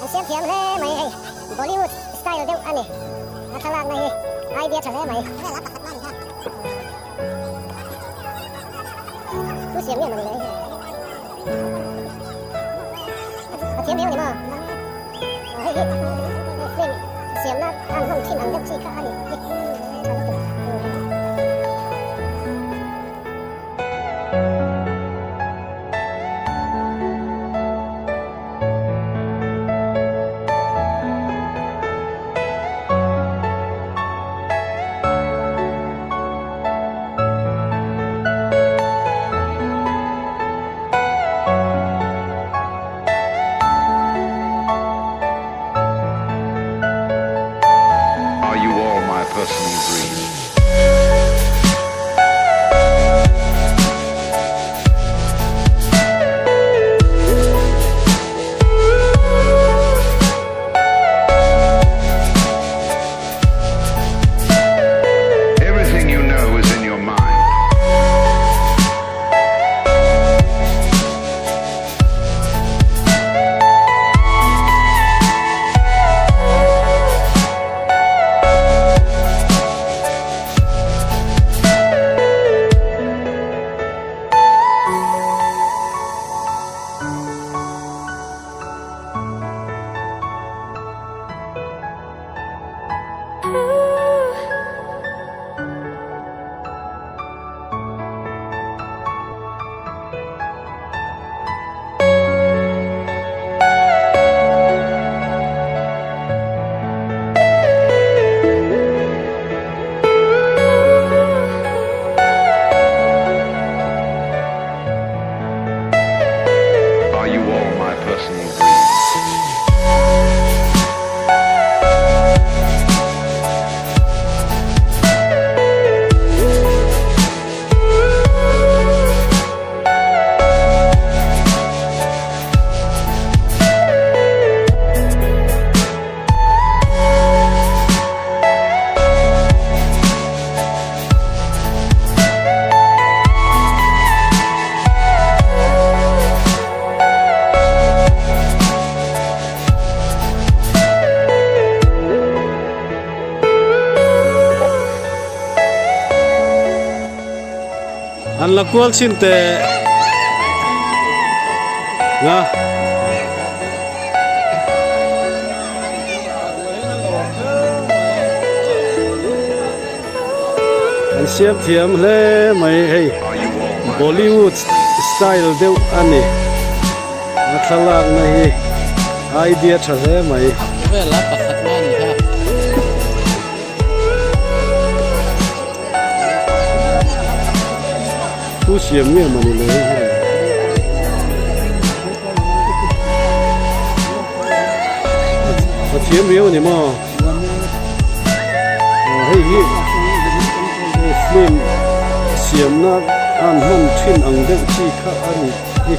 An siam thiam hle mai hei Bollywood style deuh a ni. A thlalakna hi idea tha hle mai. Thu siam nge mawni le hei. A thiam viau a ni maw? Hei hi film siamna an hman thin ang deuh chi kha a ni hi. Tha lutuk. Are you all my personal dreams? Everything you know is in your mind. Are you all my personal dreams? An la kual chin teh nga. An siam thiam hle mai hei Bollywood style deuh a ni a thlalakna hi idea tha hle mai. Thu siam nge mawni le hei. A thiam riau a ni maw? Hei hi film siamna an hman thin ang deuh chi kha a ni hi.